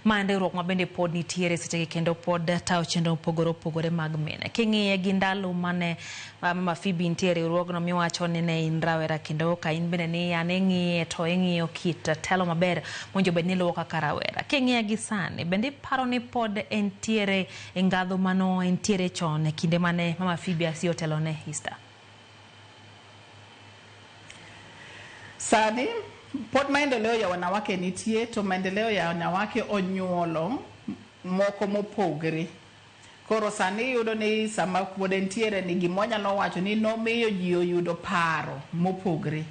Ma en riwruok ma bende pod nitiere sechegi kendo pod tayo chenro mopogore opogore mag mine. King'iye gi ndalo mane Mama Phoebe nitie e riwruogno miwacho ni ne in rawera kendo ka in bende ni an ing'iye to ing'iyo kit telo maber mowinjo bed ni iluwo kaka rawera. King'iye gi sani, bende iparo ni pod entiere e ngadho mano entiere chon e kinde mane Mama Phoebe Asiyo otelone Easter? Sani pod maendeleo ya wanawake nitie to maendeleo ya wanawake onyuolo moko mopogre. Koro sani iyudo ni sama pod entiere ni gima wanyalo wacho ni nomiyo ji oyudo paro mopogre.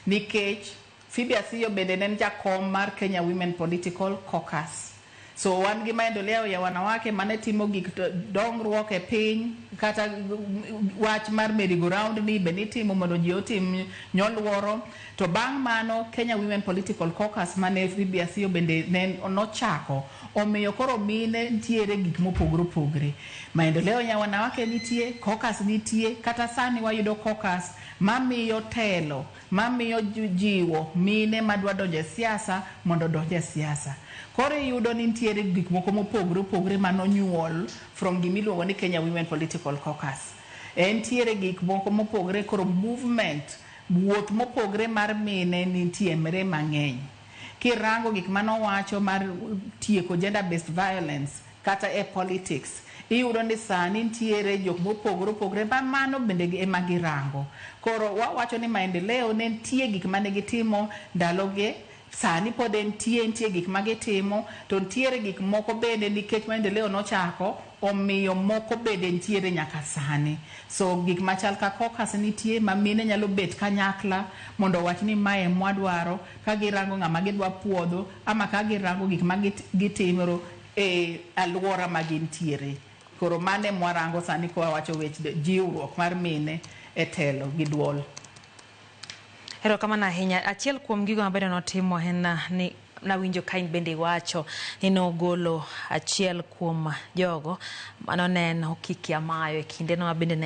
Nikech Phoebe Asiyo bende ne en jakom mar Kenya Women Political Caucus. So wan gi maendeleo ya wanawake mane timo gik dongruok e piny kata wach mar merry go round ni be nitimo mondo ji otim nyoluoro. To bang' mano Kenya Women Political Caucus mane Phoebe Asiyo bende ne nochako omiyo koro mine ntiere gik mopogore opogore. Maendeleo ya wanawake nitie, caucus nitie, kata sani wayudo caucus mamiyo telo, mamiyo jiwo mine madwa donjo e siasa mondo odonj e siasa. Koro iyudo ni nitiere gik moko mopogore opogore manonyuol from gimiluongo ni Kenya Women Political Caucus. Entiere gik moko mopogore koro movement, wuoth mopogre mar mine nitiere mang'eny. Kirango gik manowacho mar tieko gender based violence kata e politics, iyudo ni sani nitiere jok mopogore opogore ma mano bende ema girango. Koro wawacho ni maendeleo ne nitie gik mane gitimo ndalogi, sani pod entie, nitie gik ma gitimo, to nitiere gik moko bende nikech maendeleo nochako, omiyo moko bende nitiere nyaka sani. So gik machal ka caucus nitie ma mine nyalo bet kanyakla mondo owach ni mae mwadwaro, ka girango ng'ama gidwa puodho ama ka girango gik ma gitimo e alwora ma gintiere. Koro mano ema warango sani ka wawacho weche jiwruok mar mine e telo gi duol. Erokamano ahinya. Achiel kuom gigo mabende notimo en ni nawinjo ka in bende iwacho ni nogolo achiel kuom jogo mano ne en Okiki Amayo e kindeno ma bende ne